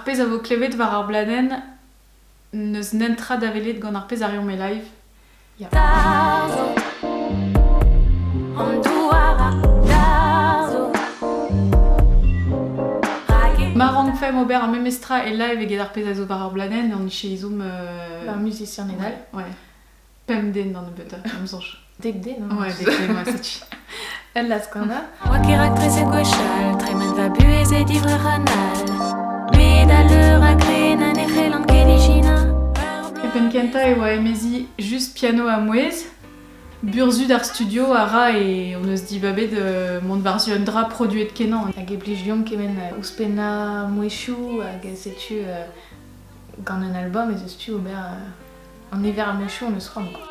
Ar pezh a vo klevet war ar bladenn n'eus netra da welet gant ar pezh a reomp e live. Ya. Ma rankfemp ober ar memes tra e live eget ar pezh a zo war ar bladenn, an niche izhomm... Ur musician en all. Ouais. Pemp den d'an nebeutañ, am soñj. Dek den, hein. Ouais, dek den, ouais, setu. El laz-kanañ. Oa ket raktres gwechall, tremen va buhez e divrec'h anal. Met al leur a gren ha ne c'hellan ket ijinañ. E penn kentañ e oa emezi just piano ha mouezh. Burzhud ar studio a ra e hon eus dibabet mont war-zu un dra produet kenañ. Hag e blij deomp kement ouzhpennañ mouezhioù hag setu gant un album ez eus tu ober an niver a mouezhioù hon eus c'hoant quoi.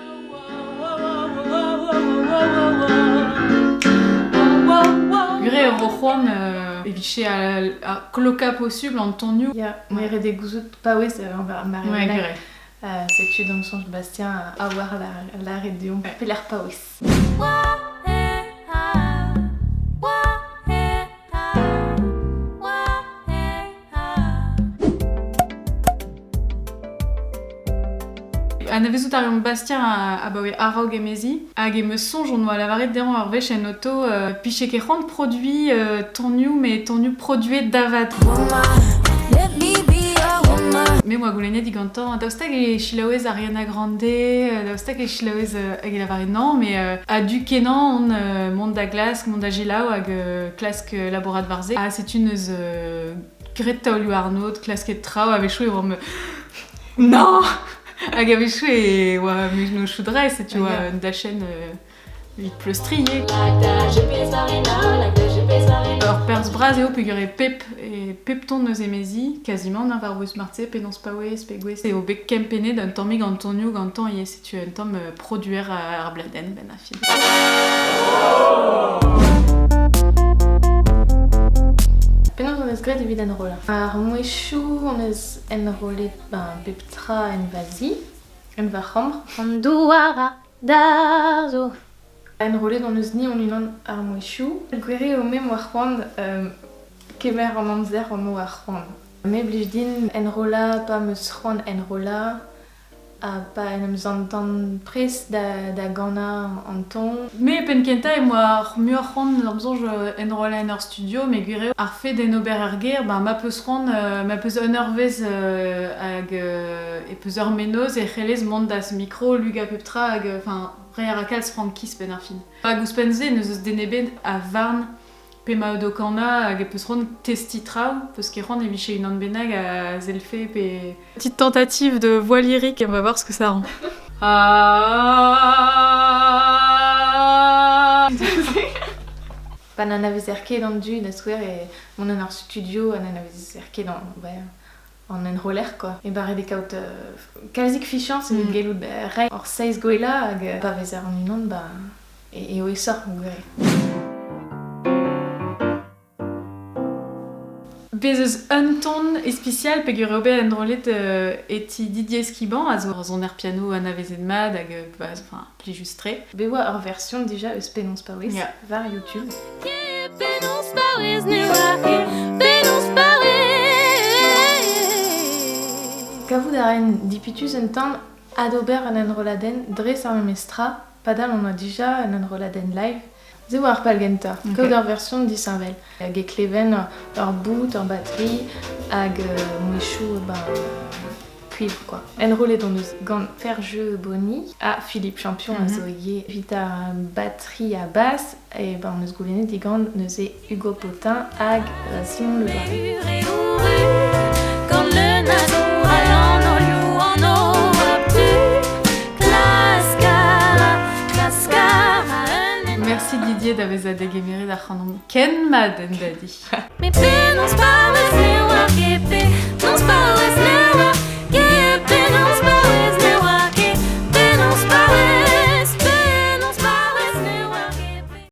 Gwir eo ro c'hoant e vije ar klokañ posubl an tonioù. Ya, meret eo gouzout paouez war mare Ouais, gwir eo. Setu d'am soñj Bastien a oar lâret deomp pelec'h paouez. Anavezout a reomp Bastien abaoe a-raok emezi hag em eus soñj hon oa lavaret dezhañ ur wech en oto 'pije ket c'hoant produiñ tonioù met tonioù produet da vat. Me 'moa goulennet digantañ daoust hag e selaouez Ariana Grande, daoust hag e selaouez hag e lavare non mais a-du kenañ on mont da glask, mont da selaou hag klask labourat war se. Ha setu neus graet taolioù-arnod, klasket traoù, a-wechoù e oamp non hag a-wechoù e oa mennozhioù dreist, setu oa un dachenn evit pleustriñ ivez. Ur perzh bras eo peogwir e pep e pep ton eus emezi, quasiment war-bouez marteze penaos paouez pe gwez eo bet kempennet un tammig an tonioù gantañ ivez, setu un tamm produer ar bladenn benn ar fin. Penaos hon eus graet evit enrollañ? Ar mouezhioù hon eus enrollet ben, pep tra en va zi, en va c'hambr. An douar a darzho. Enrollet hon eus ni hon-unan ar mouezhioù. Gwir eo me 'm boa c'hoant kemer an amzer hon oa c'hoant. Me blij din enrollañ pa 'm eus c'hoant enrollañ ha pa en em santan prest da ganañ an ton. Me penn-kentañ em boa muioc'h c'hoant d'am soñj enrollañ en ur studio met gwir eo ar fed d'en ober er gêr, ben ma peus c'hoant, ma peus un eurvezh hag e peus ur mennozh e c'hellez mont da'z mikro, lugañ pep tra hag enfin reiñ a ra kalz frankiz benn ar fin. Hag ouzhpenn-se n'eus eus den ebet a varn p'emaout o kanañ hag e peus c'hoant testiñ traoù, peus ket c'hoant e vije unan bennak a sellfe pe... Petite tentative de voix lyrique, on va voir ce que ça rend. Ah. Pa n'anavezer ket an dud, da skouer, e mont en ur studio ha n'anavezer ket an, ouais, an enroller quoi. E barret eo kaout kalzik fichañs evit gellout reiñ hor seizh gwellañ hag pa vezer an-unan ba eo aesoc'h gwir. Bez eus un ton ispisial peogwir eo bet enrollet e ti Didier Squiban a zo ur soner piano anavezet mat hag bah, enfin, plijus-tre. Bet oa ur version dija eus Penaos paouez war YouTube. Penaos paouez ne oa ket Penaos paouez. Kavout a raen dipitus un tamm adober un enrolladenn dres ar memes tra padal on oa dija un enrolladenn live. Se oa ar pal gentañ, kaout ur version disheñvel. Hag e kleven ur bout, ur batterie hag mouezhioù ben, cuivre quoi. Enrollet hon eus gant Ferjeux Bonny ha Philippe Champion a zo ivez evit ar batterie ha basse e ben hon eus goulennet digant neuze Hugo Potin hag Simon Le Merci Didier da vezañ degemeret ac'hanomp ken mat en da di.